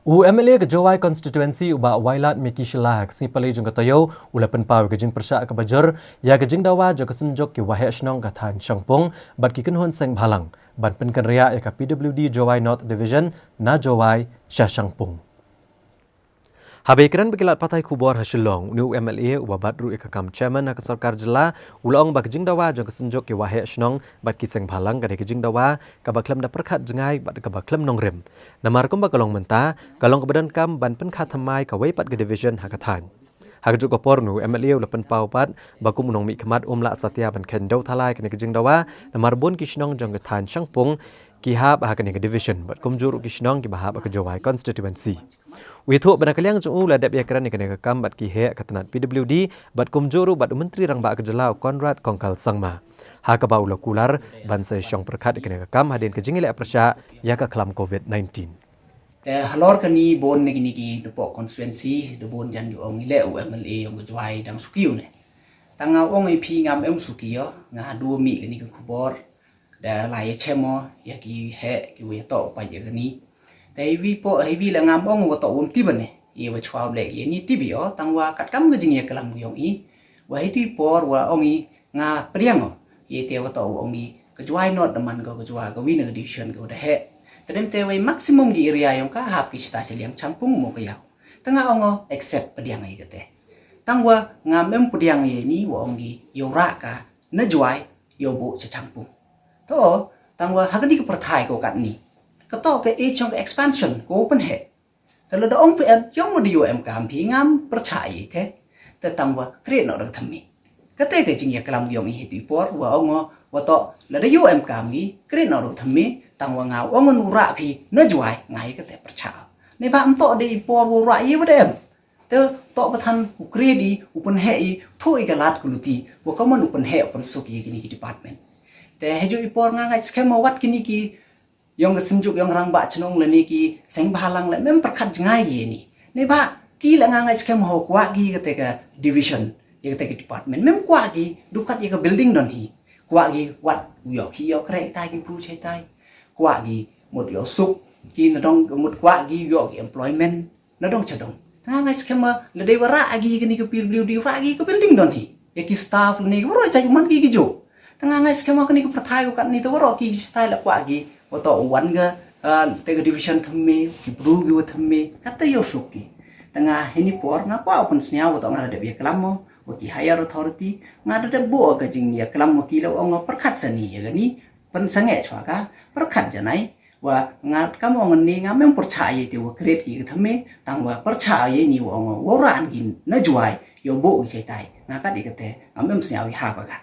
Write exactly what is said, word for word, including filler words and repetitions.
U M L A ka Jowai Constituency u Bah Wailadmiki Shylla ha ka sngi Palei jong ka taïew u la pynpaw ïa ka jingpyrshah kaba jur ïa ka jingdawa jong ka Synjuk ki Waheh Shnong ka thaiñ Shangpung bad ki kynhun seng bhalang ban pynkynriah ïa ka P W D Jowai North Division na Jowai sha Shangpung. Haba ïakren bad ki lad pathai khubor ha Shillong, une u M L A uba bat ruh ïa ka kam chairman ha ka sorkar jylla u la ong ba ka jingdawa jong ka Synjuk ki Waheh Shnong bad ki seng bhalang ka dei ka jingdawa kaba khlem da pyrkhat jngai bad kaba khlem nongrim. Namar kumba ka long mynta ka long kaba donkam ban pynkha thymmai kawei pat ka division ha ka thaiñ. Ha kajuh ka por une u M L A u la pynpaw pat ba kum u nongmihkhmat um lah satia ban kheiñ dew thala ïa kane ka jingdawa namar bun ki shnong jong ka thaiñ Shangpung ki hap ha kane ka division bad kumjuh ruh ki shnong kiba hap ha ka Jowai Constituency. U ïathuh ba na ka liang jong u la dep ïakren ïa kane ka kam bad ki heh ka tnat P W D bad kumjuh ruh bad u Myntri Rangbah ka jylla u Conrad Kongkal Sangma, ha kaba u la kular ban sa ïashong pyrkhat ïa kane ka kam hadien ka jingïaleh pyrshah ïa ka khlam covid nineteen. Te halor kane bun na kine ki depok constituency da bun jan ju ong i leh u M L A ïong ka Jowai dang suki une. Tang nga ong ïa phi ngam em suki ïa nga, haduh mih kane ka khubor da la ïa chem o ïa ki heh ki wei toh pa ïa kane. Te hi wi po hi wi la ngam ong wa toh wam ti bane ïa wa chwa leh ïa ni ti bi o, tang wa kat kam ka jingïaklam ïong i wa hi ti por wa ong i nga pdiang o ïa te wa toh ong i ka Jowai North da man ka Jowai ka wi na ka division ka da heh. Te dem te wei maximum ki area ïong ka hap ki sita Shillong Shangpung mo ka ïaw. Te nga ong o accept pdiang ïa ka te. Tang wa ngam em pdiang ïa ni wa ong i ïa u rah ka na Jowai ïa u buh cha Shangpung. To tang wa ha kane ka pyrthai ko katni ka toh ka age ïong ka expansion ko pynheh. Te lada ong phi em ïong wa da ïoh em kam phi ngam pyrchah ïa te. Te tang wa kre noh da ka thymme. Kate ka jingïaklam ïong i hi ti por wa ong o wa toh lada ïoh em kam ngi kre noh da ka thymme, tang wa nga ong u rah phi na Jowai nga ïa kate pyrchah. Ne ba em toh de i por wa rah ïa wa da em. Te toh ba than u kre di u pynheh i thu i ka lad ka luti wa ka man u pynheh u pynsuk ïa kini ki department. Te heju i por nga ngai skhem wat kini ki ïong ka Synjuk ïong Rangbah Chnong lane ki seng bhalang leh mem pyrkhat jngai ïa ni. Ne ba ki la nga ngai skhem ho kwah ki kate ka division ïa kate ka department mem kwah ki dukat ïa ka building don hi. Kwah ki wat u ïoh ki ïoh kre tai ki bru chai tai. Kwah ki mut ïoh suk ki na dong mut kwah ki ïoh ki employment na dong cha dong. Tang nga ngai skhem ma la dei wa rah agi kani ka P W D rah agi ka building don hi. Ïa ki staff lane ki waroh cha man ki ki jo. Tang nga ngai skhem ma kani ka pyrthai ko katni te waroh ki ki stai la kwah ki wa toh wan ga te ka division thymme ki bru ki wa thymme kata ïoh suk ki. Tang nga hini por nga kwah u pynsngew wa toh nga la dep ïaklam mo wa ki higher authority nga la dep buh ka jingïaklam wa ki la ong pyrkhat sani ïa kani pynsangeh chwa ka pyrkhat janai. Wa nga kam ong ni nga mem pyrchah ïa te wa kret ki ka thymme tang wa pyrchah ïa ni wa ong wa ran ki na Jowai ïa buh ki chai tai nga kat ïa kate nga mem sñiaw ïa ha ba ka.